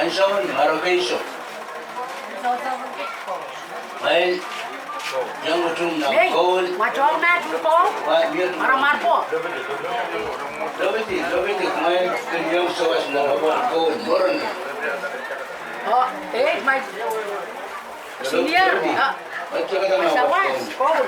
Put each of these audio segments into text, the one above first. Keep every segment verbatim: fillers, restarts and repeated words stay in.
Ansoun Marekeisou. Mail, iang utung nan koul. Maramar po. Lopidi, lopidi, mail, kin iang sawas nan koul, moren. Oh, eh, mail. Senior, ah. Sawas, koul.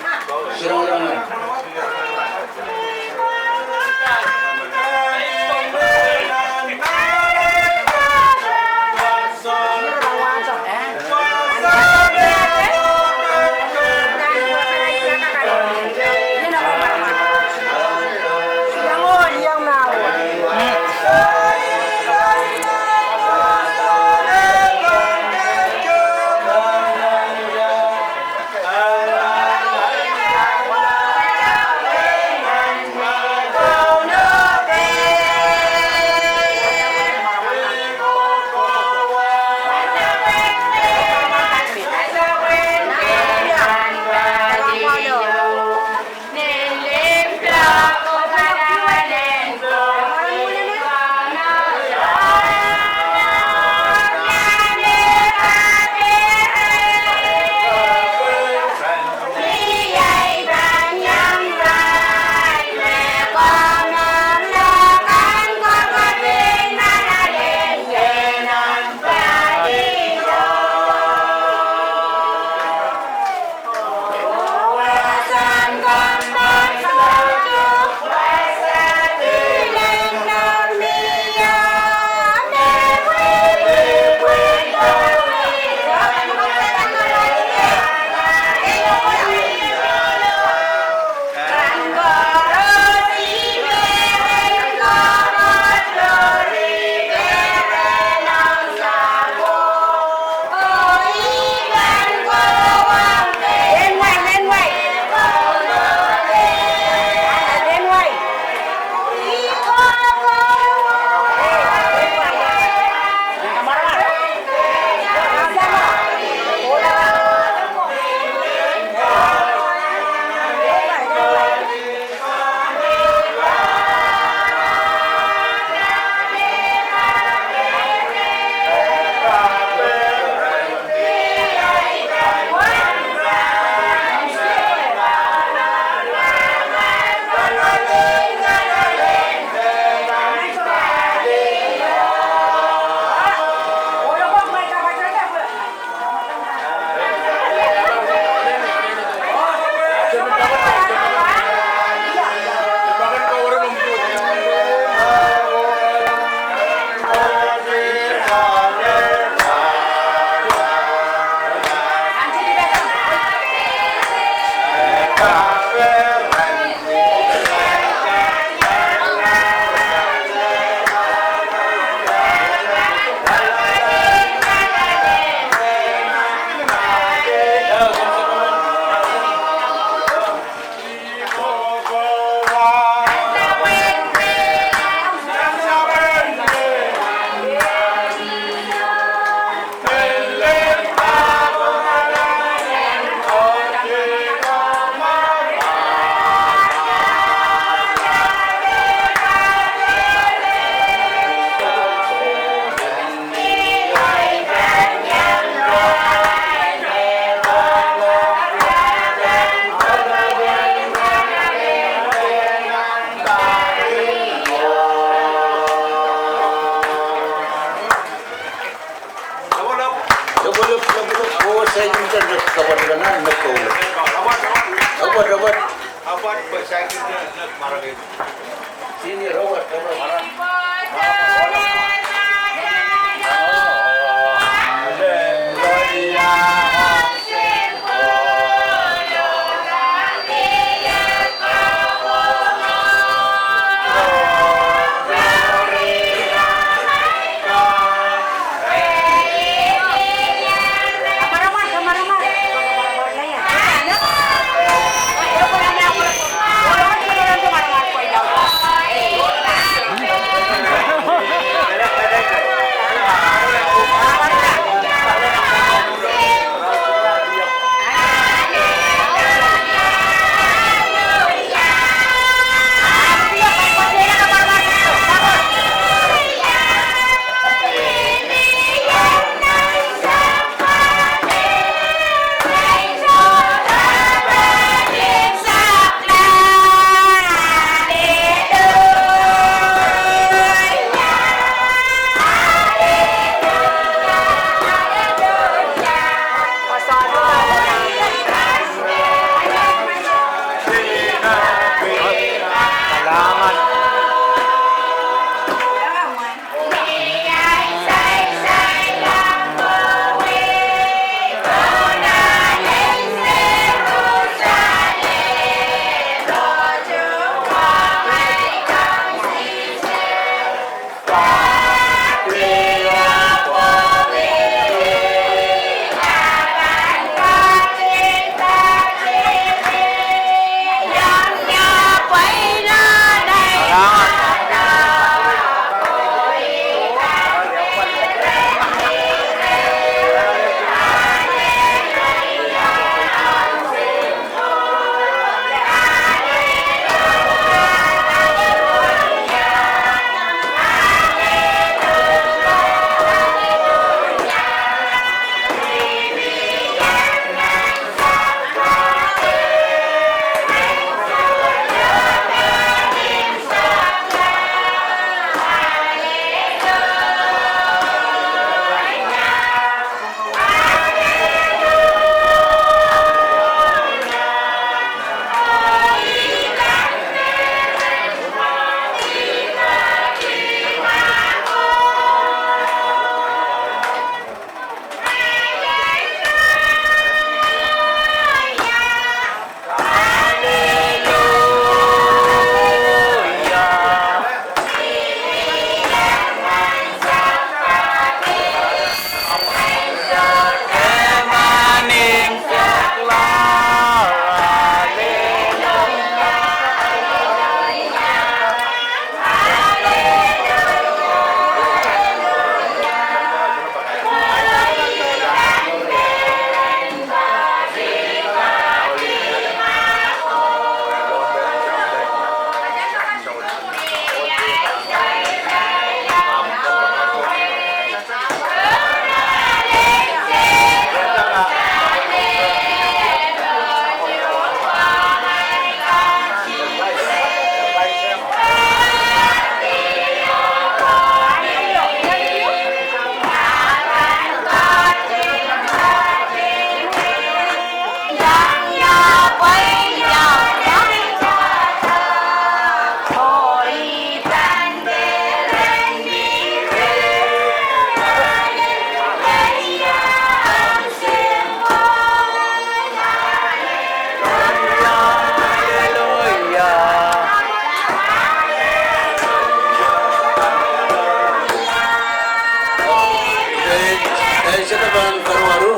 Pahn karuwaru,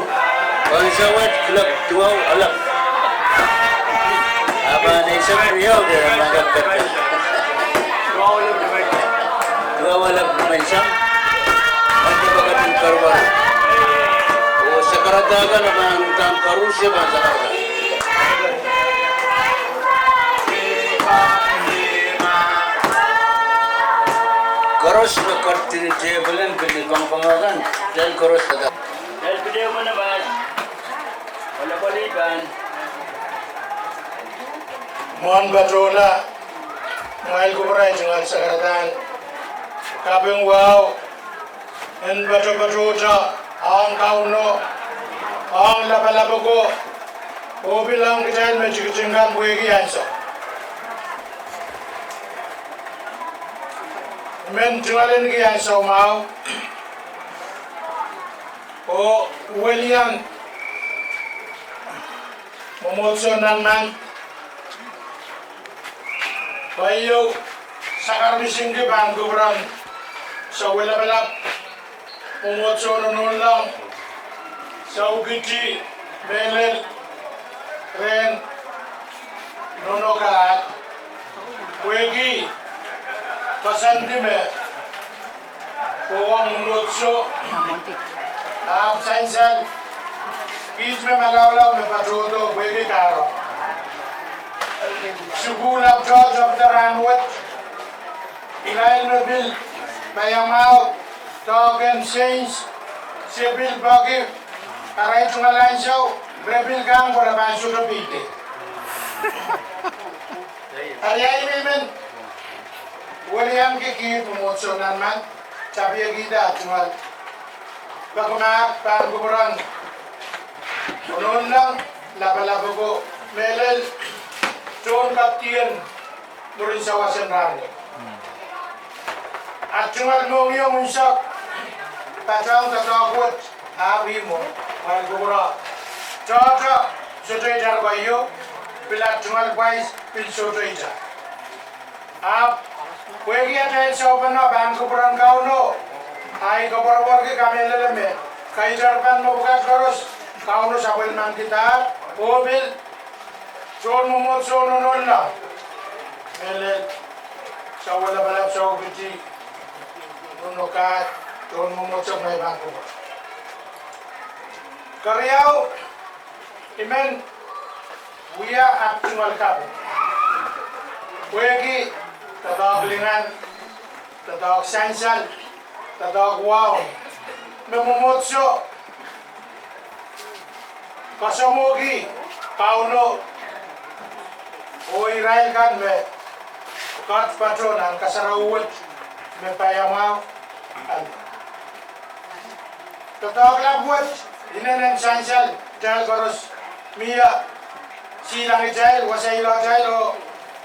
pahn sawet kilok duwau elep. A pahn eisek riau de pahn kak kete. Duwau elep menseng. Pahn kak kete karuwaru. Oh sakarada kan pahn uhdahn koaruhsie pahn sakarada. Koaros me ketiket tepel en pil pangpang kan, kitail koaros kak. Kitail pil emen mas. Mwohn patohla, mwail kupwur ahi tungoal sakaradahn kaping wahu en patopatohte ong Kauno, ong lapalap oko, oh pil ong kitail me tikitik kan pwehki ansou. Men tungoal en ki ansou mwahu, oh welian mwomwohdiso nan mehn, keieu, sakar misingki pahn kupwuren Soulapalap, mwomwohdiso Nohnoulong, Soukihdi, mehlel rehn Nohnoukahd, pwehki koasoandi me pwong mwomwohdiso, ahpw sansal kiht me malaulau me patohdo pwehki kahre sukuhl ahpw tohto pwuhk en rahnwet, irail me pil paiamwahu, doadoahk en sains, se pil peki, arail tungoal ansou, re pil kang pwe re pahn sohte pihde. Eri ahi men, welian ki kiht mwomwohdiso nan mehn, tapiekihda tungoal pekimahk pahn kupwuren Nohnoulong, lapalap oko, mehlel tohn kapdien mwurin sawas en rahnwet. At tungoal mohngiong unsek, patohng doadoahk wet, ahpw ihmwo, mwail kupwure, tohto, sohte itar keieu, pil at tungoal pwais pil sohte itar. Ahpw pwehki atail sohpeno pahn kupwuren Kauno, ahi koapworopworki kamehlele me kaidehn pahn mepwukat koaros, Kauno sapwellimankidahr, oh pil tohn mwomwohdiso Nohnoulong, mehlel Soulapalap, Soukihdi, Nohnoukahd, tohn mwomwohdiso me pahn kupwure. Keriau, I men wia ahpw tungoal kaping pwehki doadoahk lingan, doadoahk sansal, doadoahk wahu me mwomwohdiso koasoamwohki Kauno oh irail kan me ket pato nan kasarawi wet me paiamwahu. Doadoahk lap wet, inenen sansal, kitail koaros mie, sihlangitail, wasahngitail oh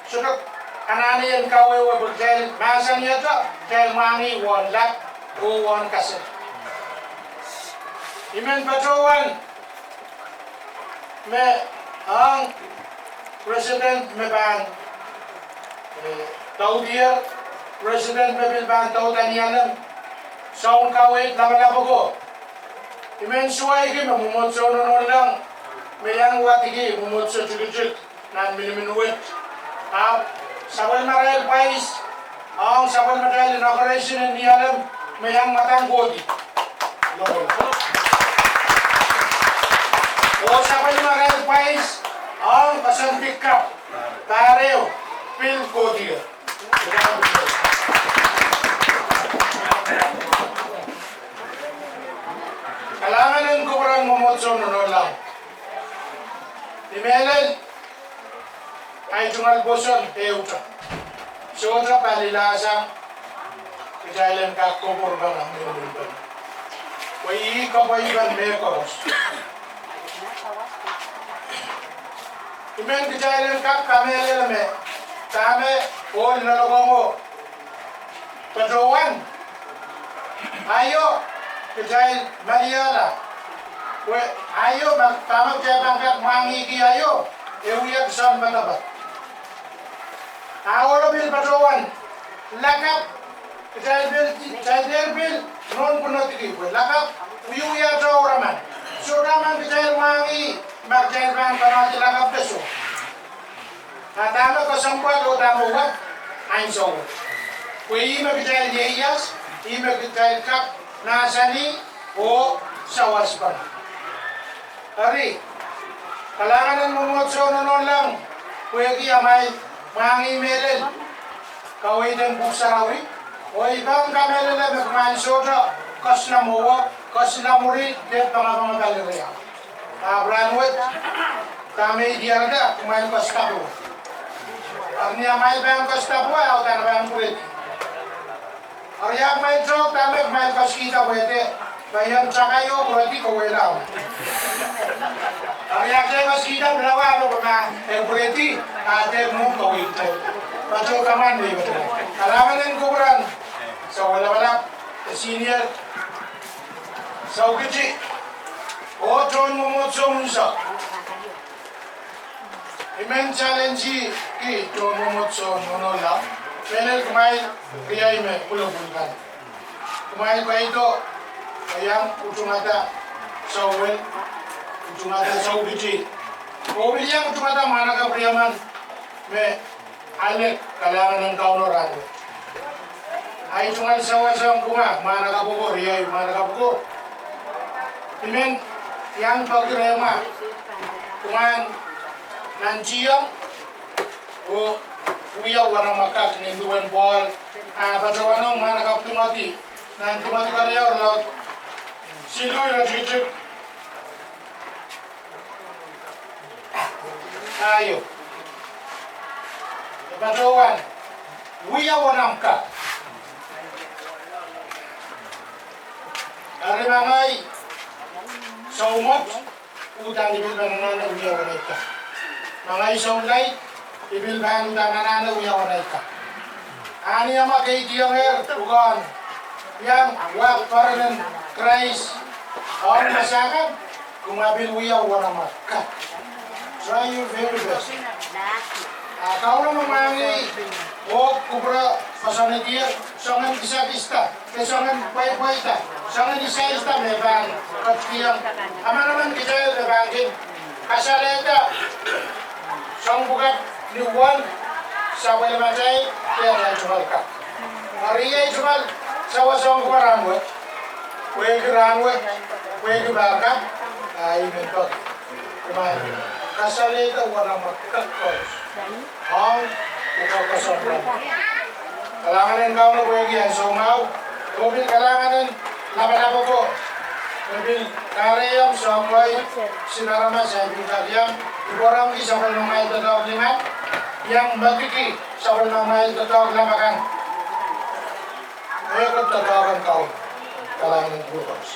sohte anahne en kawehwe pwe kitail mahsanihada kitail mwahngih uwen lap oh uwen kasel. I men patohwan me ong president me pahn, eh, daudier, president me pil pahn dauda ni alem, soun kaweid lapalap oko. I men suweiki me mwomwohdiso Nohnoulong me iang wadek mwomwohdiso tikitik nan minimin wet. Ahpw sapwellimarail pwais ong sapwellimatail inauguration en ni alem me iang mwadang kohdi. Oh sapwellimarail pwais ong koasoandi kapw, pahr ehu, pil kohdi. Kalahngan en kupwuren mwomwohdiso Nohnoulong. I mehlel ahi tungoal pwoson ehute, sohte palilahsang kitail en kak kupwurpene, mihmihpene, pwe ih kapwaipen mehkoaros. I men kitail en kak kamehlele me dahme ohl loalokong o patohwan, aio, kitail maliala pwe aio, ma dahme kitail pahn kak mwahngihki aio, e wia kihsang poadoapoad. A ohlo pil patohwan, lakapw, kitail pil, kitail dehr pil nohn pwunodiki pwe lakapw Wiewia tohrohr men. Sohte men kitail mwahngih ma kitail pahn kamwakid lakapw de soh. A dahme kesempwal oh dahme wet, ansou. Pwe ih me kitail ieias, ih me kitail kak mahsanih oh sawaspene. Eri, kalahngan en mwomwohdiso nohnohlahng, pwehki amwail mwahngih mehlel kaweid en Pwuhk Sarawi, oh I pahn kamehlele me kumwail sohte kasla mwowe, kasla mwuri, de pangapanga pali riau. Ahpw rahnwet, dahme I diarada, kumwail kastapwe. Eri ni amwail pahn kastapwe, a udahn pahn pwurehdi. Eri ahpw kumwail tohk dahme kumwail kasikihda pwehde, pwe ien takai oh pwurehdi kawehla. Eri ahpw kitail kasikihda pwurawa ahpw ma e pwurehdi, a de mwohn kaweid. Patohwan me I patohwan. Kalahngan en kupwuren Sapwellimatail, senior Saukiti, oh tohn mwomwohdiso unsek. I men challenge-ki tohn mwomwohdiso nohnohlahng, mehlel kumwail riei me pwulopwul kan. Kumwail kaido, iang utungada Samuel, utungada Saukiti. Oh pil iang utungada mwahnakapw riemen me ale kalahngan en Kauno rahnwet. Ahi tungoal sawas ong kumwa mwahnakapw ko, riei mwahnakapw ko. I men iang peki rehmwa, kumwail nantihong oh wia wahnamwahu kak ni duwen Pohl, a patohwanohng mwahnakapw Timoty, nan Timoty keriau, irelaud siluh, iretikitik pahieu. Patohwan, wia wahnamwahu kak. Eri ma ngehi soumwet, uhdahn I pil pahn anahne wia wahnamwahu kak. Ma ngehi sounlaid, I pil pahn uhdahn anahne wia wahnamwahu kak. A ni amwa keidiongehr pwukoahn iang wahk perenen Krais ong masak kan, kumwa pil wia wahnamwahu kak. Try your very best. A Kauno me mwahngih oh kupwure koasoanehdier, soangen kisakisda, de soangen pweipweida, soangen isaisda me pahn ketikihong emenemen kitail me pahn kin kasalehda soahng pwukat ni uwen sapwellimatail de atail tungoal kak. Eri I tungoal sawas ong kumwa rahnwet, pwehki rahnwet, pwehki pahr kan, a I men peki kumwail kasalehda wahnamwahu kak koaros ong pwukoa koasoandi. Kalahngan en Kauno pwehki ansou mwahu, oh pil kalahngan en lapalap oko me pil kahrehiong soahng wai, sin aramas en pil kak iang kupwurki sapwellimamwail doadoahk lingan, iang mediki sapwellimamwail doadoahk lamp akan. Mehkot doadoahk en Kauno. Kalahngan en kupwur koaros.